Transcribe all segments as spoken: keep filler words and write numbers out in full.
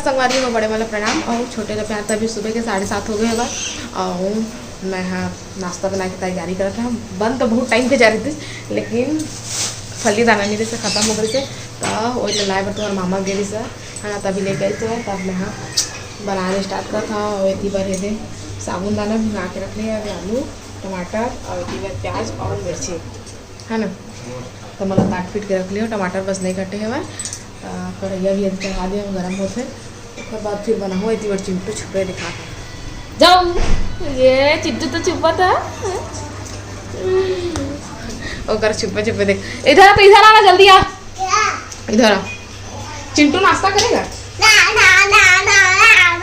संगवारी हो, बड़े वाला प्रणाम और छोटे ला प्यार। तभी सुबह के साढ़े सात हो गए हवय और मैं हा नाश्ता बनाए के तैयारी करत हूँ। बन तो बहुत टाइम के जा रही थी, लेकिन फली दाना नहीं से खत्म हो गए से, तो वही लाए बर तुम्हारे मामा गे रही सर, है ना, तभी लेके आई तो तब मैं हा बनाने स्टार्ट करत हूँ। और इतनी बार ये दे साबुन दाना भिंगा के रख लिया, अभी आलू, टमाटर और इतनी बार प्याज और मिर्ची, है ना। तो मतलब काट पीट के रख लियो, टमाटर बस नहीं कटे हवय। त कढ़ैया भी अभी चढ़ा दियो, गरम होथे। ओकर बाद फिर बनाहूँ। एती बर चिंटू छुपे दिखा के जाओ। ये चिंटू तो छुपा था। ओकर छुपे छुपे देख, इधर आ, तो इधर आना, जल्दी आ, इधर आ। चिंटू नाश्ता करेगा?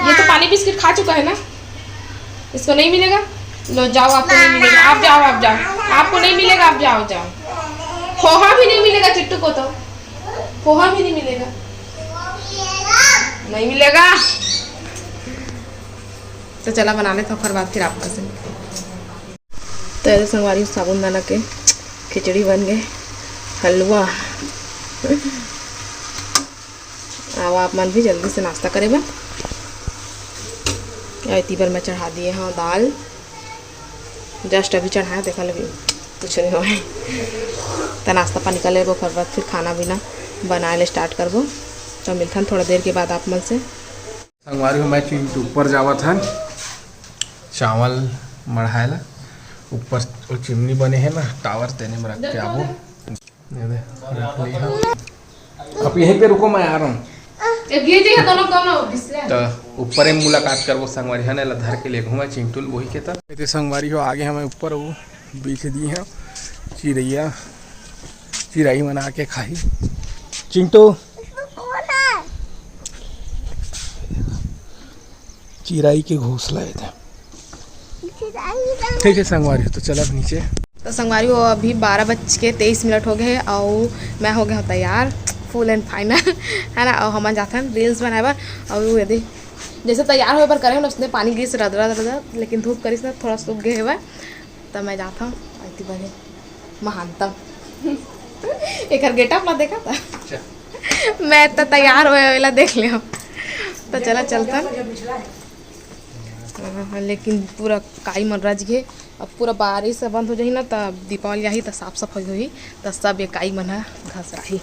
ये तो पानी बिस्किट खा चुका है ना। इसको नहीं मिलेगा। लो जाओ, आपको नहीं मिलेगा, आप जाओ, आप जाओ। आपको नहीं मिलेगा, आप जाओ, जाओ। पोहा भी नहीं मिलेगा चिट्टू को तो, पोहा भी नहीं मिलेगा। नहीं मिलेगा। तो चला बना लेते हैं, ओकर बाद फिर आपका से। तो ये संगवारी साबुन दाना के खिचड़ी बन गए, हलवा। आवा आप मन भी जल्दी से नाश्ता करे बर। अउ एती बर मैं चढ़ा दिए हव दाल, just अभी चढ़ाए, देखा लगी कुछ नहीं होए। त नाश्ता पानी कर लेबो, ओकर बाद फिर खाना पीना बनाए ले start करबो। तो मिलथन थोड़ा देर के बाद आप मन से। संगवारी हो, मैं चिंटू ऊपर जावत हन चावल मढ़ाए ला। ऊपर वो चिमनी बने है ना, tower, तेने में रख के आबो। ये दे, रख ली हम। अब यहीं पे रुको, मैं आ रहा हूँ। ये गिर जाएगा दोनों, दोनों बिसरे। तो ऊपर ही मुलाकात करबो संगवारी, है ना, ला धर के ले घूमा चिंटू ल वही के। त एते संगवारी हो, आगे हमें ऊपर वो बीछ दी है चिरैया, चिराई मन आके खाही। चिंटू, चिराई के घोंसला है। ठीक है संगवारी, तो चला अब नीचे। तो संगवारी हो, अभी बारह बज के तेईस मिनट हो गए हैं और मैं हो गया हूँ तैयार, full and final, है ना। और हमन जाथन reels बनाए बर। और वो यदि जैसे तैयार होए बर करे हो ना, उसने पानी गिरिस रदरा रदरा, लेकिन धूप करिस ना, थोड़ा सूख गए हुए। तो मैं जाता हूँ अति बने महानतम। एकर getup ला देखा था। अच्छा। मैं तो तैयार होए वाला देख ले हूँ। तो चला चलता। हाँ, लेकिन पूरा काई मन रच गए। अब पूरा बारिश ह बंद हो जाही ना, त दीपावली आही, त साफ सफाई होही, त सब ये काई मन ह घसराही।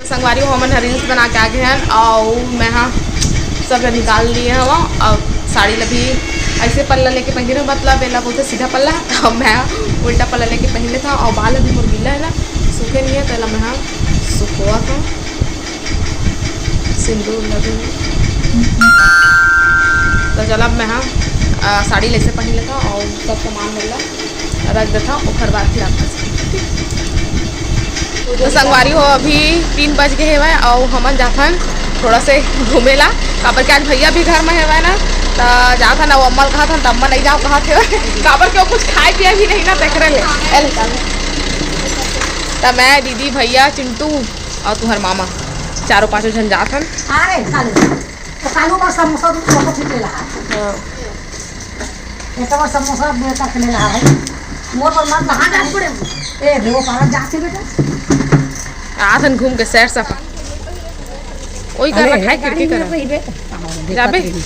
संगवारी हो, हमन ह reels बना के आ गए हन, अउ मैं हा सब निकाल लिए हव। अब साड़ी ल भी ऐसे पल्ला लेके पहिरे, मतलब एला बोलथे सीधा पल्ला, त मैं हा उल्टा पल्ला लेके पहिन लेथव। अउ बाल अभी मोर गीला है ना, सूखे नहीं है, त एला मैं हा सुखोवत हव। सिंदूर लगे। तो चल अब मैं हा, आ, साड़ी ल ऐसे पहिन लेथव अउ सब सामान मन ला रख देथव, ओकर बाद फिर आपस। तो संगवारी हो, अभी तीन बज गए हेवय अउ हमन जाथन थोड़ा से घूमे ला, काबर के आज भैया भी घर में हेवय ना, त जाथन अउ अम्मा ल कहथन, त अम्मा नहीं जाओ कहत हेवय, काबर के वो कुछ खाए पिए भी नहीं ना, तेकरे ले। ए ले, त मैं, दीदी, भैया, चिंटू अउ तुहर मामा, चारों पांचों झन जाथन। अरे, कालू, तो कालू बर समोसा दू, समोसा ठीक ले रहा है। हाँ। एक बार समोसा दे तक ले रहा है। मोर पर मत लहा जा। ए, देखो, पारा जाते बेटा। आथन घूम के सैर सफा। ओई कर अरे, रखा है, खिड़की गाड़ी कर। में वही बे। हाँ, देखा जाबे। तेरी।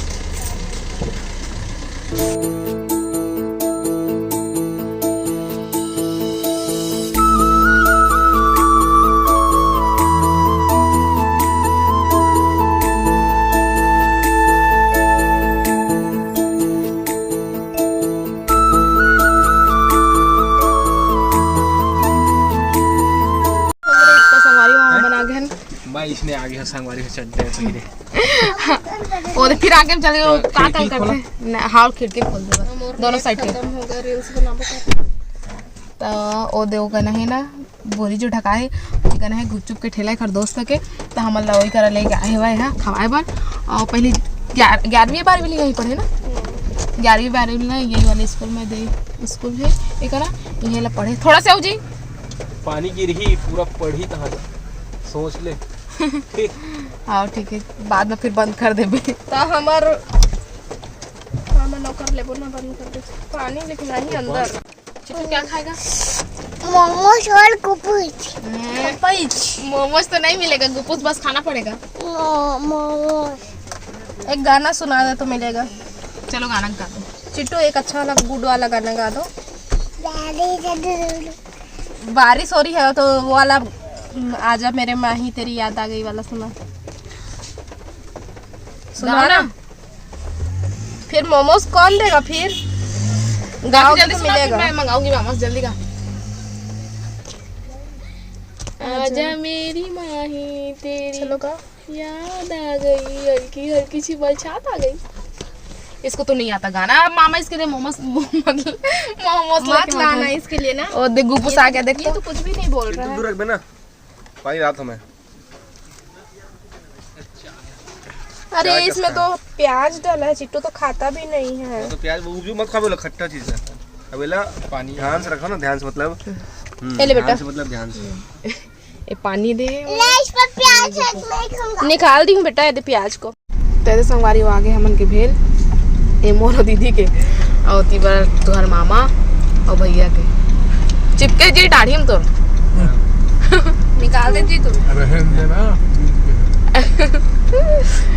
तो संगवारी हो, हमन आ गए हन। मैं इसने आगे हूँ, संगवारी हो, चड्डे पहिरे। वो तो फिर आगे में चले, वो तो का खिड़की का खोला। करते? ना, हाँ, खिड़की खोल दे बस। दोनों side के। खत्म हो गया, reels बनाबो कर। तो वो दे, वो गना है ना, बोरी जो ढका है, वो गना है गुपचुप के ठेला, एक हर दोस्त के, तो हमन ला वही करा लेके आए हुआ है खवाए बर। और पहली ग्यार-, ग्यारहवीं बारहवीं ले यहीं पढ़े ना, ग्यारहवीं बारहवीं ले यही वाले स्कूल में दे, स्कूल है एक ना, यही ला पढ़े थोड़ा सा जी। पानी गिरही, पूरा पढ़ी तहाँ जा। सोच ले। हाँ, ठीक है, बाद में फिर बंद कर देबे। तो हमार, हाँ, मैं नौकर लेबो ना, बंद कर दे। पानी लेकिन नहीं अंदर। चिट्टू क्या खाएगा? मोमोज और गुपुच। हम्म, मोमोज तो नहीं मिलेगा, गुपुच बस खाना पड़ेगा। मो-, मोमोज। एक गाना सुना दे तो मिलेगा। चलो गाना गा दो। चिट्टू, एक अच्छा वाला गुड वाला गाना गा दो। बारिश हो रही है तो वो वाला, हम्म, आजा मेरे माही तेरी याद आ गई वाला सुना। सुना गाओ ना। ना। फिर मोमोज कौन देगा फिर? गाँव जल्दी तो सुना, फिर मिलेगा। मैं मंगाऊंगी मोमोज, जल्दी गा। आजा मेरी माही तेरी चलो गा। याद आ गई, हल्की हल्की सी बरसात आ गई। इसको तो नहीं आता गाना। अब मामा इसके लिए मोमोज, मतलब मोमोज मत लेके लाना आते हैं। इसके लिए ना। और देख, गुपुस आ गया, देख ये तो। तो कुछ भी नहीं बोल रहा है। दूर रख बे ना, पानी रात हमें। अरे, इसमें तो प्याज डाला है, चिट्टू तो खाता भी नहीं है। तो प्याज वो भी मत खावे, खट्टा चीज है। अबेला पानी ध्यान से रखो ना, ध्यान से, मतलब, हम्म, ये ले बेटा। ध्यान से, मतलब, ध्यान से। ये पानी दे। ले, इस पर प्याज है, मैं खाऊंगा। निकाल दी हूँ बेटा, ये दे प्याज को। तेरे संगवारी हो आगे हमन के भेल, ए मोर दीदी के, और ती बर तुहर मामा और भैया के। चिपके जी टाढ़ी में तोर। निकाल दे जी तू। रहन दे ना।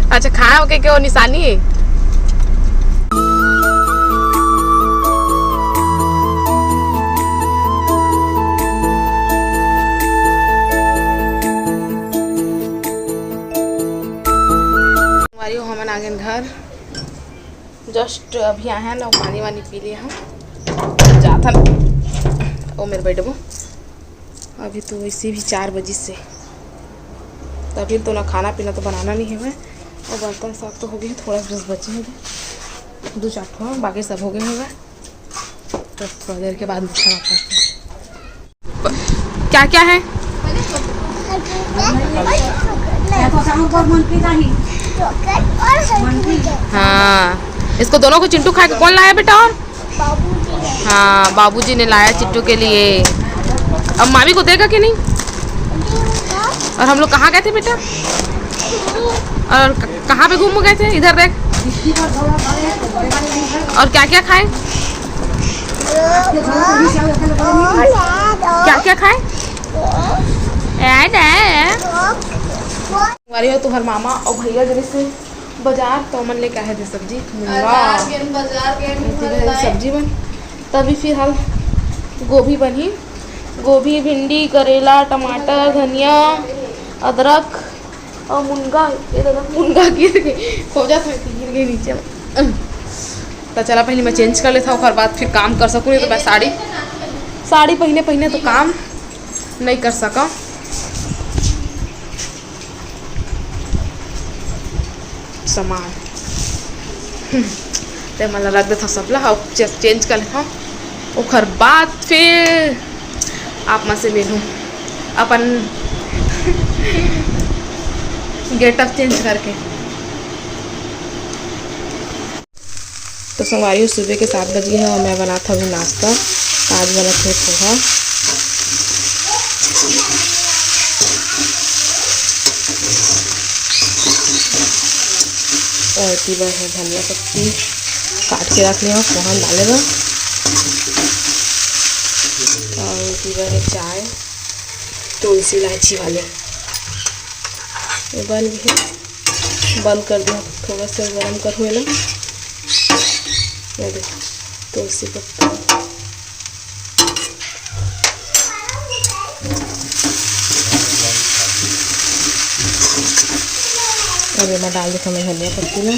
अच्छा, खाए के, के वो निशानी है। संगवारी हो, हमन आ गेन घर। Just अभी आए हैं ना, पानी वानी पी लिए हम, जाथन ओ मेरे बैठबो। अभी तो वैसे भी चार बजे से, तो अभी तो ना खाना पीना तो बनाना नहीं है। और बर्तन साफ तो हो गए, थोड़ा सा बस बचे हैं, दो चार ठो, बाकी सब हो गए होगा। तो थोड़ा देर के बाद मिलते हैं वापस। क्या क्या है? हाँ, इसको दोनों को चिंटू खाए के कौन लाया बेटा? और हाँ, बाबूजी ने लाया चिंटू के लिए। अब मामी को देगा कि नहीं? और हम लोग कहाँ गए थे बेटा? और क-, कहाँ पे घूम गए थे? इधर देख। और क्या क्या खाए? क्या क्या खाए? ऐड है। संगवारी हो, तुहर मामा और भैया जरे से बाजार तो मन लेके आए थे सब्जी, मुनगा। बाजार के, बाजार के इधर सब्जी बन। तभी फिलहाल गोभी बनी, गोभी, भिंडी, करेला, टमाटर, धनिया, अदरक और मुनगा। ये दादा, मुनगा गिर गई, खोजा था कि गिर गई नीचे में। तो चला, पहले मैं चेंज कर लेता हूँ, ओकर बाद फिर काम कर सकूँ, नहीं तो मैं साड़ी, साड़ी पहने पहने तो काम नहीं कर सका। सामान, हम्म, ते मन ला रख देथव सब ला, अउ चे-, चेंज कर लेथव, ओखर बाद फिर आप मन से मिलहूँ अपन गेटअप चेंज करके। तो संगवारी हो, सुबह के सात बज गए हैं और मैं बनात हूँ अभी नाश्ता। आज बनत है पोहा। और एती बर है धनिया पत्ती काट के रख लिया पोहा में डाले बर। और एती बर है चाय, तुलसी इलायची वाले। ये बन गए, बंद कर दिया, थोड़ा सा गरम कर हुए ना। ये देखो, तुलसी पत्ता। अब एमा डाल देथव मैं धनिया पत्ती ला।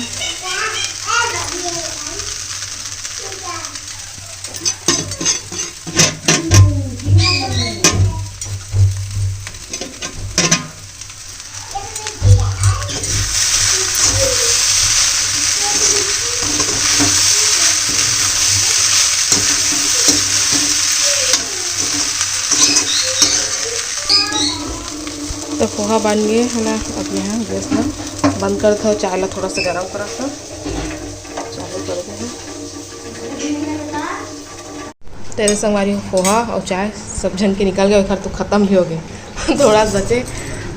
तो पोहा बन गए है ना। अब मैं गैस ला बंद करत हव, चाय ला थोड़ा सा गरम करत हव, चालू कर दे हव। तेरे संगवारी हो, पोहा और चाय सब झन के निकल गए, ओखर तो खत्म भी हो गए। थोड़ा बचे,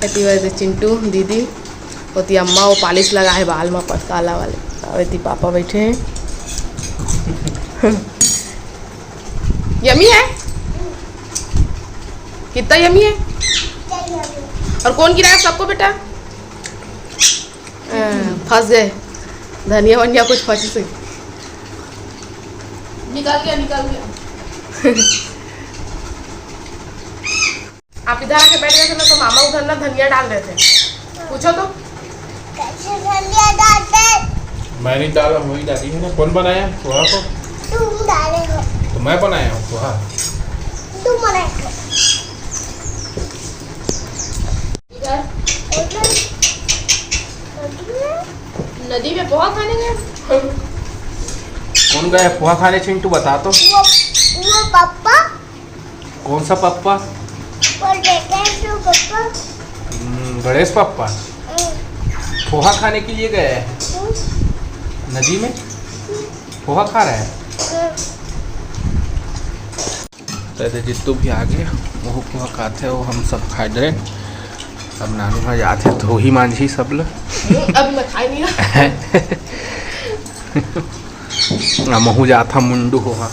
एती बर चिंटू दीदी, ओती अम्मा वो पालिश लगा है बाल में पटकाला वाले, और एती पापा बैठे हैं। यमी है। कितना यमी है। और कौन गिराया सबको बेटा? हाँ, फंस गए। धनिया वनिया कुछ फंसी से। निकल गया, निकल गया। आप इधर आके बैठ गए थे ना, तो मामा उधर ना धनिया डाल रहे थे। पूछो तो। कैसे धनिया डालते? मैं नहीं डाला, वही डाली है ना। कौन बनाया पोहा को? तुम डाले हो। तो मैं बनाया हूँ पोहा। तुम बनाए हो। इधर। उधर। उधर। नदी में पोहा खाने गए। कौन गया पोहा खाने, चिंटू, बता तो। वो, वो पापा। कौन सा पप्पा? वो देखे तो पप्पा। हम्म, गणेश पप्पा। हम्म। पोहा खाने के लिए गए हैं। हम्म। नदी में पोहा खा रहा है। हम्म। तो इधर जित्तू भी आ गया, वो पोहा खाते हो, हम सब खा रहे। अब नानू हा जाते, धोही मांझी सब ल। हम्म, अभी मैं खाई नहीं रहा। आ, महू जात हा मुंडू हो हा।